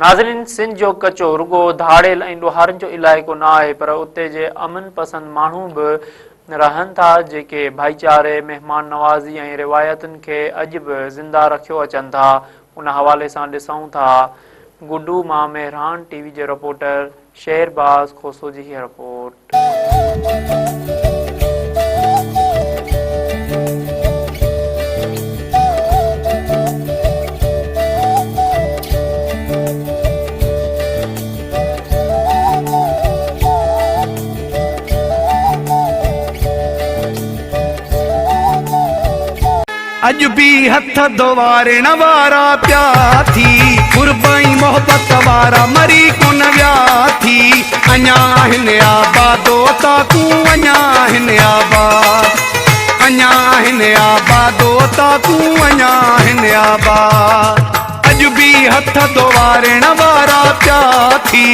ناظرين سنڌ جو ڪچو رڳو ڌاڙيل ۽ ڏوهارين جو علائقو نه آهي پر اتي جي امن پسند ماڻهو به رهن ٿا جيڪي ڀائيچاري، مهمان نوازي ۽ روايتن کي اڄ به زنده رکيو اچن ٿا ان حوالي سان ڏسون ٿا گڊو مان مهراڻ ٽي وي جي رپورٽر شير باز کوسو جي هيء رپورٽ. اڄ به هٿ ڌوارڻ وارا پيا ٿي قرب ۽ محبت وارا مري ڪونه ويا ٿي اڃا آهن آباد اوطاقون اڃا آهن آباد اڃا آهن آباد اوطاقون اڃا آهن آباد اڄ به هٿ ڌوارڻ وارا پيا ٿي.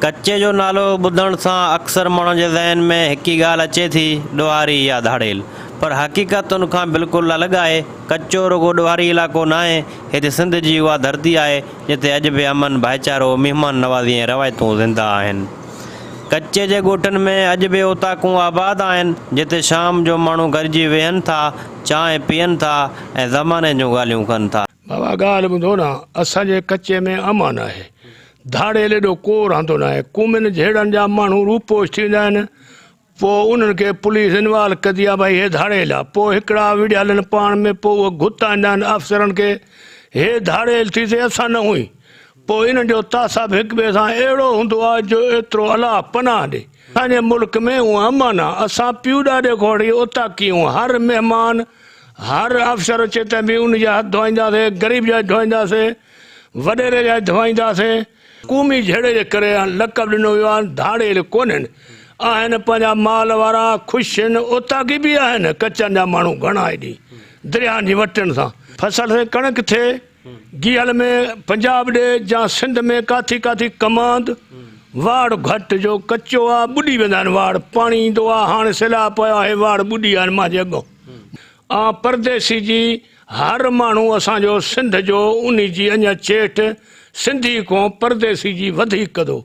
ڪچي جو نالو ٻڌڻ سان اڪثر ماڻهن جي ذهن ۾ هڪ ئي ڳالهه اچي ٿي، ڏوهاري يا ڌاڙيل. پر حقيقت ان کان بلڪل الڳ آهي. ڪچو رڳو ڏوهاري علائقو ناهي، هتي سنڌ جي اها ڌرتي آهي، جتي اڄ به امن، ڀائيچارو، مهمان نوازي ۽ روايتون زنده آهن. ڪچي جي ڳوٺن ۾ اڄ به اوطاقون آباد آهن، جتي شام جو ماڻهو گڏجي ويهن ٿا، چانهه پيئن ٿا ۽ زماني جون ڳالهيون ڪن ٿا. بابا ڳالهه ٻڌو نه، اسان جي ڪچي ۾ امن آهي. ڌاڙيل ايڏو ڪو رهندو ناهي. قومين جهيڙن جا ماڻهو روپوش ٿي ويندا آهن. پوء انهن کي پوليس انوالو ڪندي آهي ڀائي هي ڌاڙيل آهي. پوء هڪڙا وڙهيل آهن پاڻ ۾ پوء اهي گهتائيندا آهن آفيسرن کي هي ڌاڙيل ٿي سي اسان نه هئي. پوء انهن جو تعصب هڪ ٻئي سان اهڙو هوندو آهي جو ايترو الله پناهه ڏي. اسان جي ملڪ ۾ اهو امن آهي. اسان پيء ڏاڏي کان وٺي اوطاقي آهيون. هر مهمان هر آفيسر اچي ته به ان جا هٿ ڌوئائينداسين، غريب جا ڌوئائينداسين، وڏيري جا ڌوئائينداسين. قومي جهيڙي جي ڪري لقب ڏنو ويو آهي، ڌاڙيل ڪونهن، آهن پنهنجا مال وارا، خوش آهن، اوطاقي به آهن، ڪچن جا ماڻهو گهڻا هيڏي درياهن جي وٽن سان. فصل سين ڪڻڪ ٿئي، گيهل ۾ پنجاب ڏي جا سنڌ ۾ ڪاٿي ڪاٿي ڪماند، واڙ گهٽ جو ڪچو آ، ٻڏي ويندا آهن واڙ، پاڻي ايندو آ، هاڻ سيلاب پيو آهي، واڙ ٻڏي ويا آهن مانجهي اڳو آ پرديسي جي هر ماڻهو اسان جو سنڌ جو انهي جي اڃا چيٺ سنڌي کون پرديسي جي وڌيڪ ڪندو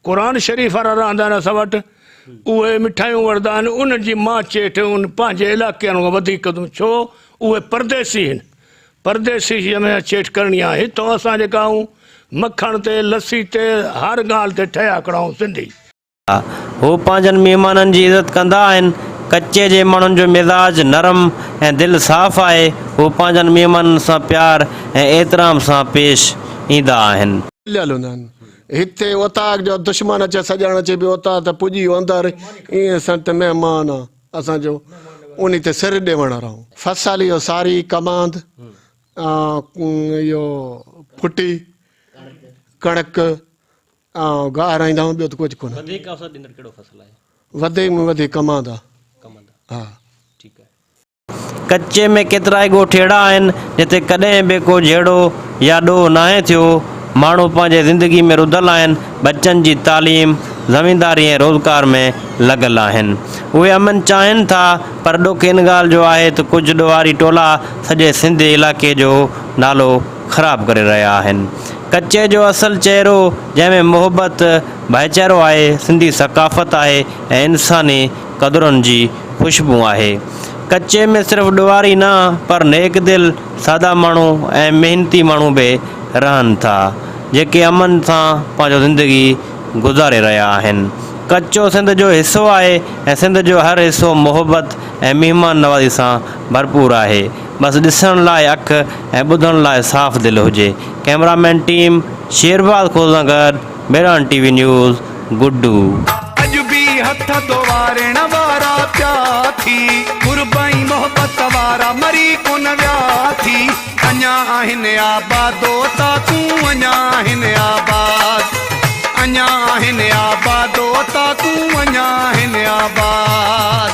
قرآن شريف وارا رهندا آهن اسان وٽ اهي مٺايون وٺندا آهن انهن جي مان چيٺ ان پنهنجي علاقي وارن کان وڌيڪ ڪندو ڇو اهي پرديسي هن پرديسي جي هميشه چيٺ ڪرڻي آهي هتو اسان جيڪا آهون مکڻ تي لسي تي هر ڳالهه تي ٺهيا کڙا آهون سنڌي. هو پنهنجن مهمانن جي عزت ڪندا آهن. ڪچي جي ماڻهن جو مزاج نرم ۽ دل صاف آهي. هو پنهنجن مهمانن سان پيار ۽ احترام سان پيش ايندا آهن. مليل هوندا آهن. هتي اوطاق جو دشمن اچي سڄڻ اچي به اوطاق ته پڄي ويو اندر ائين سنت مهمان آ اسان جو انهي تي سر ڏيوڻ رهون. فصل اهو ساري ڪماند اهو ڦٽي ڪڻڪ آئون گاهه رائيندا آهيون ٻيو ته ڪجهه ڪونه. وڌيڪ اوسر ڏيندڙ ڪهڙو فصل آهي؟ وڌيڪ ۾ وڌيڪ ڪماند آهي. ڪمند. ها. ٺيڪ آهي. ڪچي ۾ ڪيترائي ڳوٺ اهڙا آهن جتي ڪڏهن به ڪو جهيڙو يا ڏوهه ناهي ٿيو. ماڻهو پنهنجي زندگي ۾ رڌل آهن، ٻچن جي تعليم، زمينداري ۽ روزگار ۾ لڳل آهن. اهي امن چاهين ٿا پر ڏک ان ڳالهه جو آهي ته ڪجهه ڏوهاري ٽولا سڄي سنڌ علائقي جو نالو خراب ڪري رهيا آهن. ڪچي جو اصل چهرو جنهن ۾ محبت، ڀائيچارو آهي، سنڌي ثقافت آهي ۽ انساني قدرن جي خوشبو آهي. ڪچي ۾ صرف ڏوهاري نه پر نيڪ دل، سادا ماڻهو ۽ محنتي ماڻهو به رهن ٿا، جيڪي امن سان پنهنجو زندگي گذاري رهيا آهن. ڪچو سنڌ جو حصو آهي ۽ سنڌ جو هر حصو محبت ۽ مهمان نوازي سان ڀرپور آهي. بس ڏسڻ لاء اک ۽ ٻڌڻ لاء صاف دل هجي. Camera man team Sherbaz Khoso سان گڏ Mehran T V news Guddu. اڄ به هٿ ڌوارڻ وارا پيا ٿي قرب ۽ محبت وارا مري ڪونه ويا ٿي اڃا آهن آباد اوطاقون اڃا آهن آباد اڃا آهن آباد اوطاقون اڃا آهن آباد.